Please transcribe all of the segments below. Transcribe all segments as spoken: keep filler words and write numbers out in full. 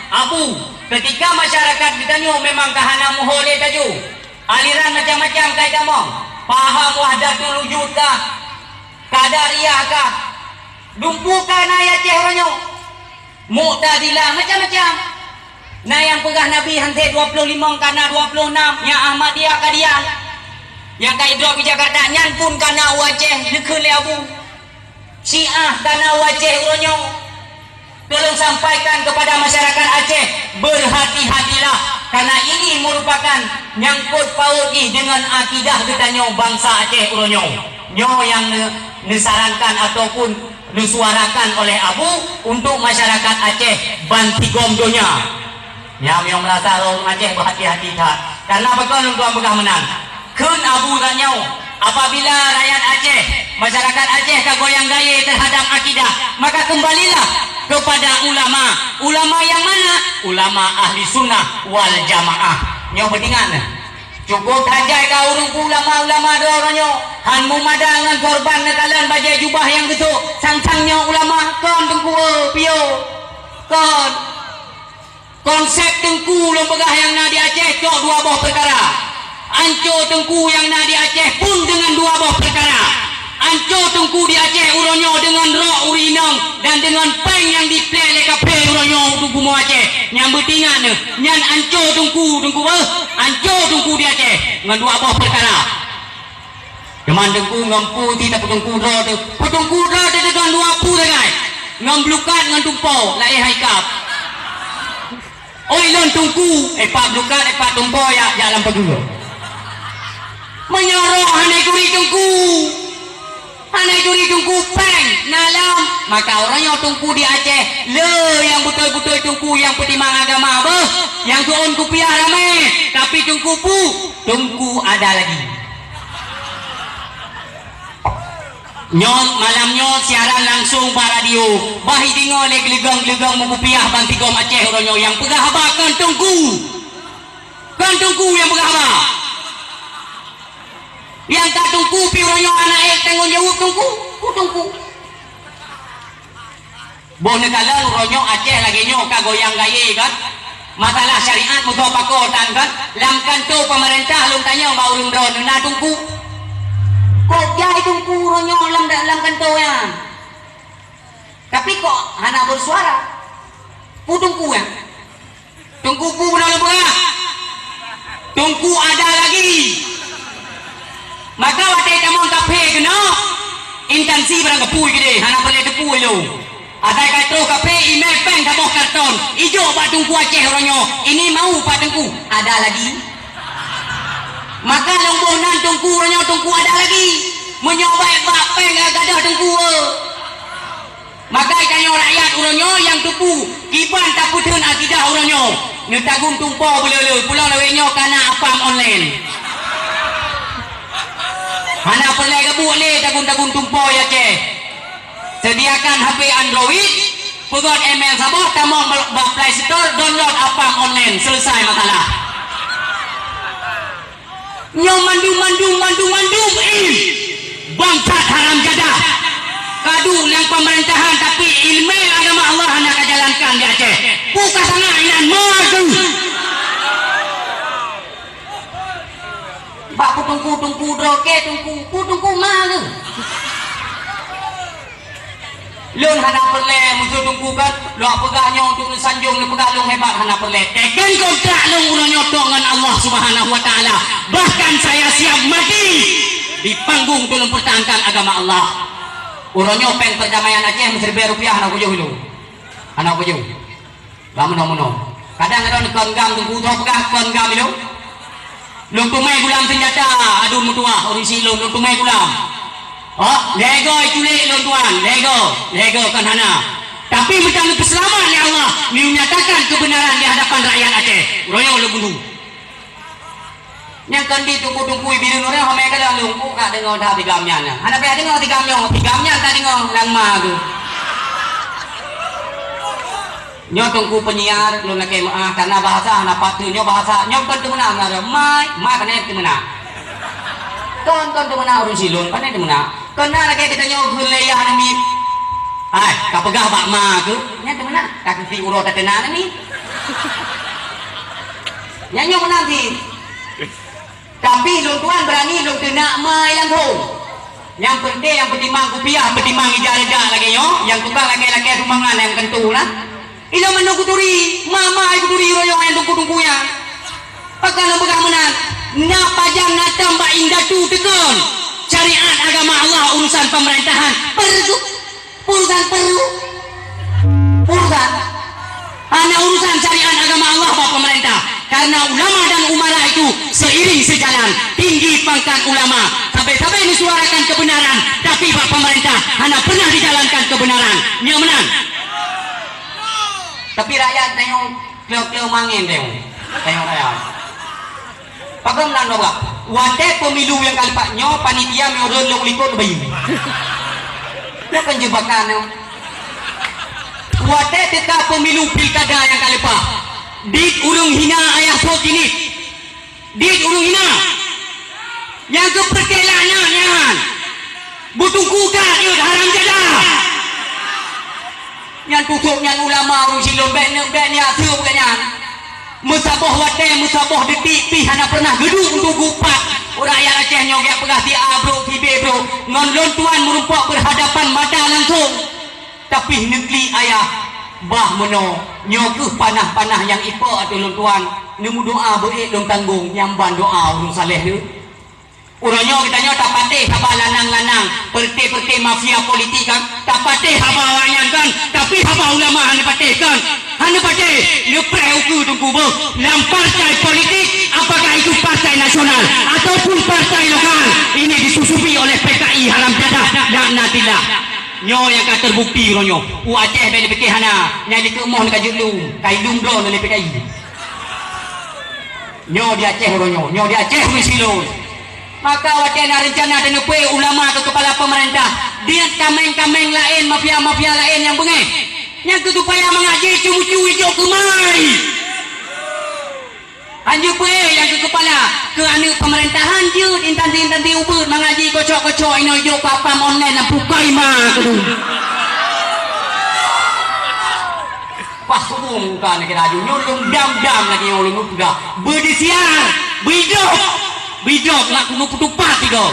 Abu, ketika masyarakat geutanyoe memang ka hana muho lé taju, aliran macam-macam ka itamong, paham wahdatul wujud kah, qadariyah kah, dumpeue ka na i Aceh uroe nyoe, Mu'tazilah macam-macam. Na nyang peugah Nabi hana dua ploh limong, ka na dua ploh nam, nyang Ahmadiyah Qadian. Nyang ka idrop di Jakarta nyan pun ka na u Aceh, neukheun lé Abu. Syiah ka na u Aceh uroe nyoe. Tolong sampaikan kepada masyarakat Aceh, berhati-hatilah, karena ini merupakan nyangkut paut jih dengan akidah geutanyoe bansa Aceh uroe nyoe. Nyoe nyang ne-, neusarankan ataupun neusuarakan oleh Abu untuk masyarakat Aceh bansigom donya. Nyang, nyang meurasa ureuëng Aceh beuhati-hati that. Karena pakon lôn tuan peugah meunan? Kheun Abu tanyoe, apabila rakyat Aceh, masyarakat Aceh ka goyang gayé terhadap akidah, maka kembalilah kepada ulama. Ulama yang mana? Ulama ahli sunnah wal jamaah. Nyoe beutingat nyoe. Cukup hajai ka ureuëng ulama-ulama droe nyoe. Han mumada ngon korban neukalon bajée jubah nyang geusok. Sang-sang nyoe ulama, kon teungku, oh, piôh. Kon. Konsep teungku lôn peugah nyang na di Aceh cok dua boh peukara. Anco teungku nyang na di Aceh pun deungon dua boh peukara. Anco teungku di Aceh uroe nyoe deungon rok ureuëng inong dan deungon péng nyang jiplek lé kaphé uroe nyoe u bumoe Aceh. Nyang beutingat nyoe, nyan anco teungku, teungku beuh, anco teungku di Aceh ngon dua boh peukara. Teuma teungku ngon pu ti tapeuteungku droe teuh. Peuteungku droe teuh deungon dua pu sagai. Ngon blukat ngon tumpo, laén hai kap. Oi lôn teungku, eh, pat blukat, eh, pat tumpo, ya, jak lam pageue. Meunyoe roh hana turi teungku, hana turi teungku péng, na lom. Maka uroe nyoe teungku di Aceh, le nyang beutôi-beutôi teungku nyang peutimang agama beuh, nyang keuôn kupiah ramé, tapi teungku pu, teungku ada lagi. Nyoe, malam nyoe siaran langsung bak radio. Bah ideungoe lé geuleugong-geuleugong meukupiah bansigom Aceh uroe nyoe nyang peugah haba kon teungku. Kon teungku nyang peugah haba. Nyang ka teungku pi uroe nyoe hana ék tanggong jaweueb teungku. Ku teungku. Boh neukalon uroe nyoe Aceh lagée nyoe ka goyang gayé kan? Masalah syariat meusoe pakoe tan kan? Lam kanto pemerintah lôn tanyong bak ureuëng droeneuh na teungku. Kok jai teungku uroe nyoe lam, lam kanto nyan? Tapi kok hana bersuara? Pu teungku nyan? Teungku pu beuna lôn peugah. Teungku ada lagi. Maka watée tamong kaphé keunoe, intansi barang geupui keudeh, hana peureulée teupui lom. Asai ka troh kaphé, imé péng saboh karton, ijok bak teungku Aceh uroe nyoe, ini mau pak teungku, ada lagi. Maka lôn boh nan teungku uroe nyoe, teungku ada lagi. Meunyoe baét bak péng ka gadôh teungku, eh. Maka tanyoe rakyat uroe nyoe nyang teupeu kiban tapeutheun akidah uroe nyoe. Neutagun tumpo beuleu-leu, pulang lawét nyoe kana apam online. Hana peureulée geubuet lé tagun-tagun tumpo ya ceh. Sediakan H P Android, peugöt email saboh, tamong bak Play Store, download apam online, selesai masalah. Nyoe mandum, mandum, mandum, mandum, ih, bangsat haram jadah. Kaduek lam pemerintahan, tapi ileumèe agama Allah hana kajalankan di Aceh. Peue ka sangat inan ma tu. Bak peue teungku, teungku droe kèe teungku, peue teungku ma tu. Lôn hana peureulèe musoh teungku kan, lôn peugah nyoe untuk neusanjong, neupeugah lôn hebat, hana peureulèe. Teken kontrak lôn uroe nyoe tok ngon Allah Subhanahu wa Taala. Bahkan saya siap mati di panggung untuk mempertahankan agama Allah. Uroe nyoe pèng perdamaian Aceh meusiribèe rupiah hana kujoh lôn. Hana kujoh. Lam meunoe-meunoe. Kadang droeneuh kon gam teungku, droe peugah kon gam ilôn. Lôn teumèe gulam seunjata, aduen meutuwah ureueng si lôn, lôn teumèe gulam. Oh, lhèe goe iculék lôn tuan, lhèe goe, lhèe goe kon hana. Tapi meutan neupeuseulamat lé Allah, neunyatakan keubeunaran di hadapan rakyat Aceh. Uroe nyoe lôn bunoe. Nyang kon di teungku-teungku bireuen ureueng, homèe ka lôn lôn, ka deungö that tigam nyan. Hana payah deungö tigam nyoe, tigam nyan ka deungö lam ma geuh. Nyoe teungku penyiar, lôn lakèe meu'ah, karena bahasa hana patut. Nyoe bahasa, nyoe kon teumeuna, mai, mai pane teumeuna. Kon, kon teumeuna ureueng si lôn, pane teumeuna. Kon na lakèe geutanyoe geulèe yah namiet. Hai, ka peugah bak ma geuh, nyan teumeuna, ka keuti uroe tateuna namiet. Nyan nyoe meunan cit. Tapi lôn tuan beurani lôn teunak mai langsông. Nyang peunteng nyang peutimang kupiah, peutimang ija reudak lagèe nyoe, nyang tukang lakèe-lakèe sumbangan nyang keuneuk na. Ilôn mandum kuturi, ma-ma kuturi royong nyang teungku-teungku nyan. Pakon lôn peugah meunan, na pajan na tam bak indatu teukeuen syariat agama Allah urusan pemerintahan. Perlu, urusan perlu. Urusan. Hana urusan syariat agama Allah bak pemerintah. Karena ulama dan umara itu seiring sejalan, tinggi pangkat ulama. Sabe-sabe menyuarakan kebenaran, tapi bak pemerintah hana pernah dijalankan kebenaran. Nyo meunan. Tapi rakyat tanyoe kleu-kleu mangén tanyoe. Tanyoe rakyat. Pakon meunan, Bapak? Watèe pemilu nyang ka leupah nyoe, panitia meuruneuk likot bayi. Nyoe kan jebakan nyoe. Watèe teuka pemilu pilkada nyang ka leupah, dit ureueng hina ayah sot jih nit. Dit ureueng hina. Nyang keu peureulèe laknat nyan. Beuteungku ka jeuet haram jadah. Nyan tutob nyan ulama ureueng silôn bèk neuk bèk neuk aseup geuh nyan. Meusaboh watèe, meusaboh detik pih hana pernah geuduek untuk geupat. Rakyat Aceh nyoe geujak peugah si A brôk, si B brôk. Ngon lôn tuan meurumpok berhadapan mata langsung. Tapi neuklik ayah, bah meunoe, nyoe keuh panah-panah nyang ipok ateueh lôn tuan, neumeudoa beuék lôn tanggong, nyang ban doa ureueng saleh nyoe. Uroe nyoe geutanyoe tapatéh haba lanang-lanang, peureté-peureté mafia politik kan, tapatéh haba awaknyan kan, tapi haba ulama hana patéh kan. Hana patéh, neupreh ukeue teungku beuh. Lam partai politik, apakah itu partai nasional ataupun partai lokal, ini disusupi oleh P K I haram jadah, laknatillah. Nyoe nyang ka terbukti uroe nyoe. U Aceh bèk neupike hana, nyang dikeue moh ka jeuet lom, ka ilom droe lé P K I. Nyoe di Aceh uroe nyoe, nyoe di Aceh meusilon. Maka watèe na reuncana taneupeu ulama keu keupala peumeurintah, diet kaméng-kaméng laén, mafia-mafia laén nyang beungéh. Nyang keu supaya mangat jih ceumeucue ijok keumai. Hanjeuet peuék nyang keu keupala, keu aneuk peumeurintah hanjeuet intansi-intansi ubeut mangat jih kocok-kocok inoe ijok platform online nyang bukai ma keudeh. Pas subuh muka nak kira aju, nyoe lôn dam-dam lagèe nyoe lôn peugah. Beudisiar, beudôh, beudôh nak keuneuk peutupat tiga.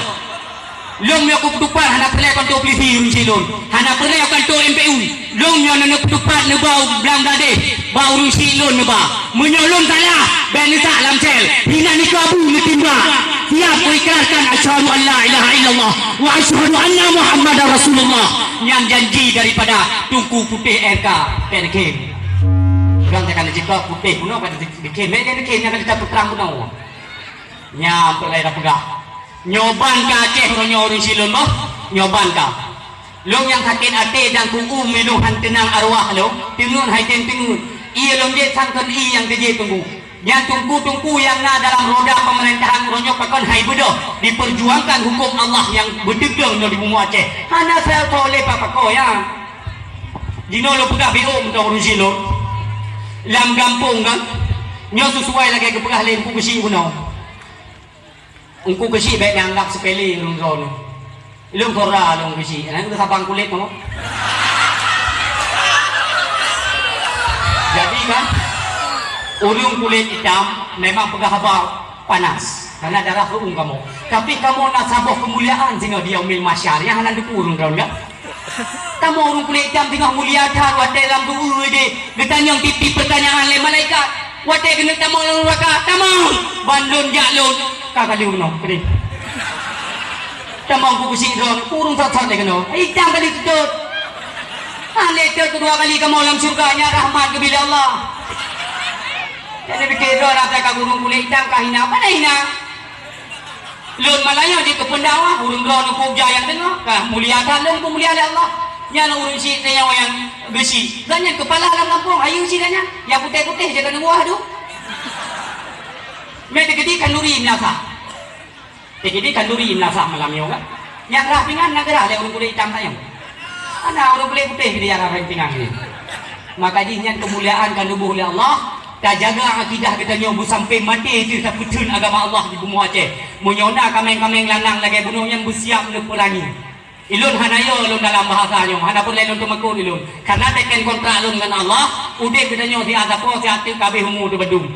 Lôn nyoe keupeue tupat hana peureulèe kantô polisi ureueng silon. Hana peureulèe kantô M P U. Lôn nyoe neuk peutupat neuba u Bangladesh, ba ureueng silon neuba. Meunyoe lôn salah, bèk neusak lam sel. Hinan nikeue abu neutimbak. Siap kuikrarkan asyhadu an la ilaha illallah wa asyhadu anna Muhammadar Rasulullah. Nyan janji daripada Teungku Putéh R K Pèn Khem. Ureueng takana jika putéh bunoe pada dikhem, bèk dikhem nyang ka dikhem putrang bunoe. Nyan peureulèe tapeugah. Nyoe ban ka Aceh uroe nyoe ureueng silon boh, nyoe ban ka. Lôn nyang sakét até dan kuku meunyoe han teunang arwah lôn, teungeut hai tem teungeut. Ié lôn jeuet sangkon ié nyang teujeuet teungku. Nyan teungku-teungku nyang na dalam roda peumeurintah uroe nyoe pakon hai beudôh diperjuangkan huköm Allah nyang beuteupeue nyoe di bumoe Aceh. Hana sapeue lé papakoe nyan. Jinoe lôn peugah biôh mantong ureueng silon. Lam gampông kan, nyoe sisuai lagèe geupeugah lé Teungku Keuchik bunoe. Teungku Keuchik bèk neuanggap sepele ureueng droeneuh. Lôn kora lôn Keuchik, nyan keu sabang kulét nyoe. Jadi kan, ureueng kulét itam memang peugah haba panas, karena darah reu'ueng kamoe. Tapi kamoe na saboh keumuliaan singoh di Yaumil Mahsyar nyang hana teupeu ureueng droeneuh kan. Kamoe ureueng kulét itam singoh mulia that watèe lam donya deh geutanyong tiep-tiep peurtanyaan lé malaikat. Watèe keuneuk tamong lam nuraka, tamong! Ban lôn jak lôn, ka kali unoe, keudeh. Tamong ku keuchik droe, ureueng sot-sot lé keunoe. Itam kali teutôt. Han lé teutôt keudua kali kamoe lam syeuruga, nyan rahmat geubri lé Allah. Jadi pikir droe rasa ka ureueng kulét itam ka hina, pane hina? Lôn malah nyoe jeuet keu peundakwah, ureueng droeneuh peue jak nyang teungoh, ka mulia that lôn peumulia lé Allah. Nyan ureueng chik teuh nyang Keuchik. Gobnyan keupala lam gampông, ayu chik gobnyan. Nyang putéh-putéh jeuet keu neuwah dum. Mé teukeudi khanduri meunasah. Teukeudi khanduri meunasah malam nyoe kan. Nyang rhah pingan na geurhah lé ureueng kulét itam tanyoe. Hana ureueng kulét putéh keudeh nyang rhah pingan nyoe. Maka jih nyan keumuliaan ka neuboh lé Allah, tajaga akidah geutanyoe beusampoe maté teuh tapeutheun agama Allah di bumoe Aceh. Meunyoe na kaméng-kaméng lanang lagèe bunoe nyan beusiap neupeurangi. Ilôn hana yo lôn dalam bahasa nyoe, hana peureulèe lôn teumakot ilôn. Karena teken kontrak lôn ngon Allah, udép geutanyoe siat sapo siat teuk ka abéh umu teubandum.